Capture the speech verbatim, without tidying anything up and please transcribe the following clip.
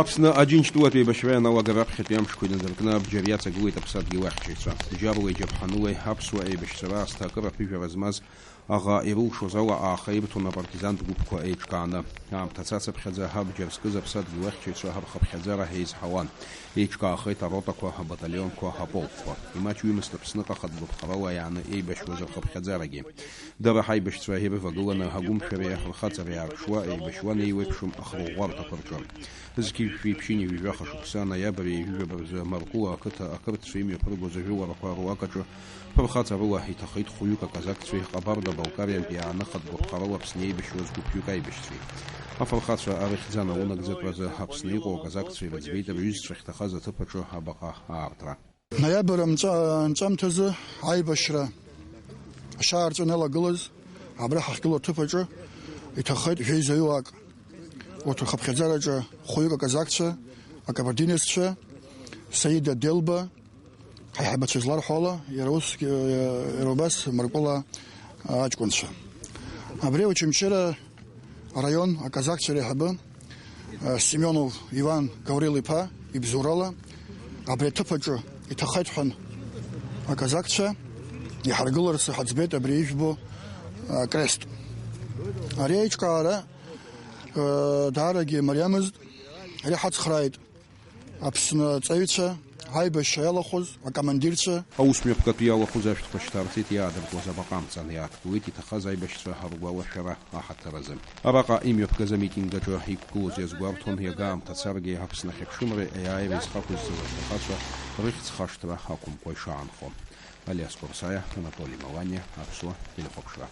Аԥсны Аџьынџьтәылатә еибашьра ианалага раԥхьатәи амшқәа инадыркны абџьар иаҵагылеит аԥсадгьыл ахьчаҩцәа. Џьарлеи џьаԥҳанылеи аԥсуа еибашьцәа раасҭа акыр аԥыжәара змаз аӷа ирылшоз ала ааха ирҭон апартизантә гәыԥқәа еиҿкааны. Аамҭа цацыԥхьаӡа абџьар зкыз аԥсадгьыл ахьчаҩцәа ҳархыԥхьаӡара еизҳауан. Еиҿкаахеит аротақәа, абаталионқәа, аполкқәа. Имаҷҩымызт Аԥсныҟа хатә гәаԥхарала иааны еибашьуаз рхыԥхьаӡарагьы. Дара ҳаибашьцәа ирывагыланы агәымшәареи афырхаҵареи аарԥшуа, еибашьуан еиуеиԥшым ахырӷәӷәарҭақәа рҿы. Зқьи жәшәи ԥшьынҩажәи жәаха шықәса, ноиабр ҩажәи жәаба рзы Маркула ақыҭа ақырҭцәа имҩаԥыргоз ажәыларақәа руак аҿы фырхаҵарыла иҭахеит хәҩык аказакцәеи Ҟабарда-Балкариантә иааны хатә гәаԥхарала Аԥсны еибашьуаз гәыԥҩык аибашьцәеи. Афырхацәа арыхьӡ ананагӡатәразы Аԥсны иҟоу аказакцәа ирыӡбеит рҩызцәа ахьҭахаз аҭыԥ аҿы абаҟа аартра. Ноиабр анҵа-, анҵәамҭазы аибашьра ашьаарҵәы аналагылаз, абра ҳахьгылоу аҭыԥ аҿы иҭахеит жәеизаҩык. Урҭ рхыԥхьаӡараҿы хәҩык аказакцәа, акабардинеццәа, Саида Делба, ҳаиҳабацәа изларҳәо ала, иара усгьы, иара убас Маркула аҷкәынцәа. Абри Очамчыра араион аказакцәа реиҳабы, э, Семионов Иван Гаврил-иԥа ибзоурала абри аҭыԥ аҿы иҭахеит ҳәан аказакцәа иҳаргыларц ҳаӡбеит абри ижәбо, э, крест. Ари аиҿкаара, э, даарагьы мариамызт, ари ҳацхрааит Аԥсны аҵаҩцәа, аибашьра иалахәыз акомандирцәа. Аус мҩаԥгатәы иалахәыз ашәҭқәа шьҭарҵеит, иаадыртуаз абаҟа амҵан иааҭгылеит, иҭахаз аибашьцәа ргәалашәара аҳаҭыр азы. Араҟа имҩаԥгаз амитинг аҿы иқәгылоз иазгәарҭон, иага аамҭа царгьы Аԥсны ахьыԥшымреи аиааиреи зхы ақәызҵаз афырхацәа рыхьӡ хашҭра ақәымкәа ишаанхо. Алиас Курсаиа, Анатоли Маланиа, Аԥсуа телехәаԥшра.